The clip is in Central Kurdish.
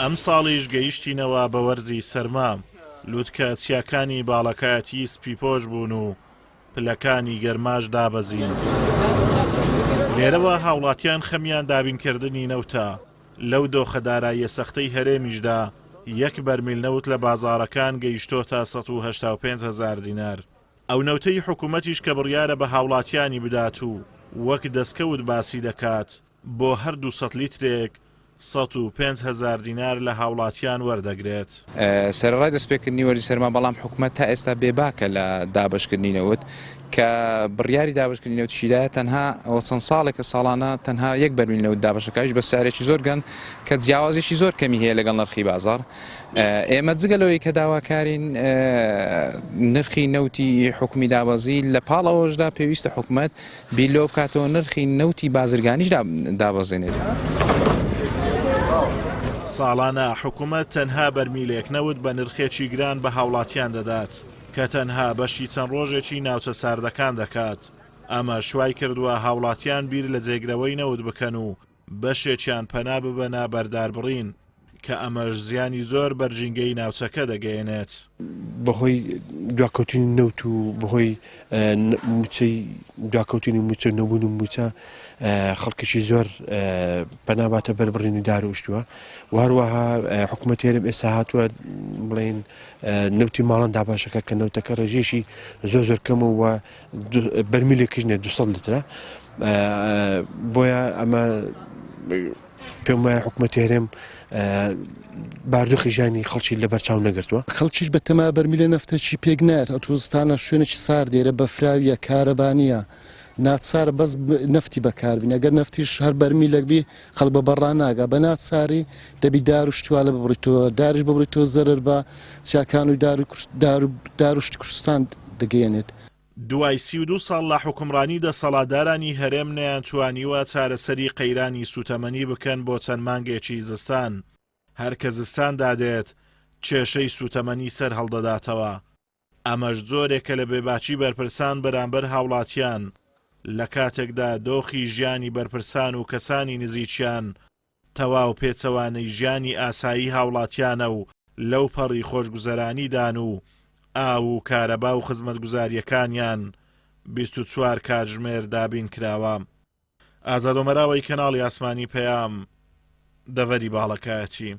ئەمساڵیش گەیشتینەوە بە وەرزی سەرما، لوتکە چیاکانی باڵەکایەتی سپیپۆش بوون و پلەکانی گەرماش دابەزین. لێرەوە هاوڵاتیان خەمیان دابینکردنی نەوتە، لەو دۆخە داراییە سەختەی هەرێمیشدا یەک بەرمیل نەوت لە بازاڕەکان گەیشتۆتە 185 هەزار دینار. ئەو نەوتەی حکومەتیش کە بڕیارە بە هاوڵاتیانی بدات و وەک دەستکەوت باسی دەکات، بۆ هەر 200 لیترێک 105 هەزار دینار لە هاوڵاتیان وەردەگرێت. سەرەڕای دەستپێکردنی وەرزی سەرما، بەڵام حکومەت تا ئێستا بێباکە لە دابەشکردنی نەوت، کە بڕیاری دابەشکردنی نەوتیشی دایە تەنها ئەوە چەند ساڵێکە ساڵانە تەنها یەک بەرمیل نەوت دابەشەکە ئەویش بە سعرێکی زۆر گران کە جیاوازیشی زۆر کەمی هەیە لەگەڵ نرخی بازاڕ. ئێمە جگە لەوەی کە داواکارین نرخی نەوتی حکومی دابەزی لە پاڵ ئەوەشدا پێویستە حکومەت بیر لەوە بکاتەوە نرخی نەوتی بازرگانیش دابەزێنێت. ساڵانە حکومەت تەنها بەرمیلێک نەوت بە نرخێکی گران بە هاوڵاتیان دەدات کە تەنها بەشی چەند ڕۆژێکی ناوچە ساردەکان دەکات، ئەمەش وایکردووە هاوڵاتیان بیر لە جێگرەوەی نەوت بکەن و بەشێکیان پەنا ببەنە بەر داربڕین، کە ئەمەش زیانی زۆر بەر ژینگەی ناوچەکە دەگەیەنێت. بەهۆی دواکەوتنی نەوت و بەهۆی مووچەی دواکەوتنی مووچە و نەبوونی مووچە خەڵکێکی زۆر پەنا باتە بەر بڕینی دار و شتووە و هەروەها حکوومەت هەرێم ئێستا هاتووە بڵێن نەوتی ماڵان داباشەکە کە نەوتەکە ڕێژەیەکی زۆر زۆر کەمە و بەرمیلێکیش نیە 200 لترە بۆیە ئەمە پێم وایە حکوومەتی هەرێم باردۆخی ژیانی خەڵکی لەبەر چاو نەگرتووە. خەڵکیش بە تەما بەرمیلە نەفتەکی پێک نایەت ئەتوزستانە شوێنێکی ساردێرە بەفراویە کارەبانیە ناچارە بەس نەفتی بەکاربینی ئەگەر نەفتیش هەر بەرمیلێک بی خەڵک بە بەڕا ناگا بە ناچاری دەبی دار و شتوالە ببڕیتەوە داریش ببڕیتەوە زەرەر بە چیاکان و دار و دار و دار و شتی کوردستان دەگەیەنێت. دوای 32 ساڵ لە حوکمڕانی دەسەڵاتدارانی هەرێم نەیانتوانیوە چارەسەری قەیرانی سوتەمەنی بکەن بۆ چەند مانگێکی زستان، هەر کە زستان دادێت کێشەی سوتەمەنی سەر هەڵدەداتەوە، ئەمەش جۆرێکە لە بێباکی بەرپرسان بەرامبەر هاوڵاتیان، لە کاتێکدا دۆخی ژیانی بەرپرسان و کەسانی نزیکیان تەواو پێچەوانەی ژیانی ئاسایی هاوڵاتیانە و لەو پەڕی خۆشگوزەرانیدان و ئاو و کارەبا و خزمەتگوزارییەکانیان 24 کاتژمێر دابین کراوە. ئازاد ئۆمەراوەی کەناڵی ئاسمانی پەیام، دەڤەری باڵەکایەتی.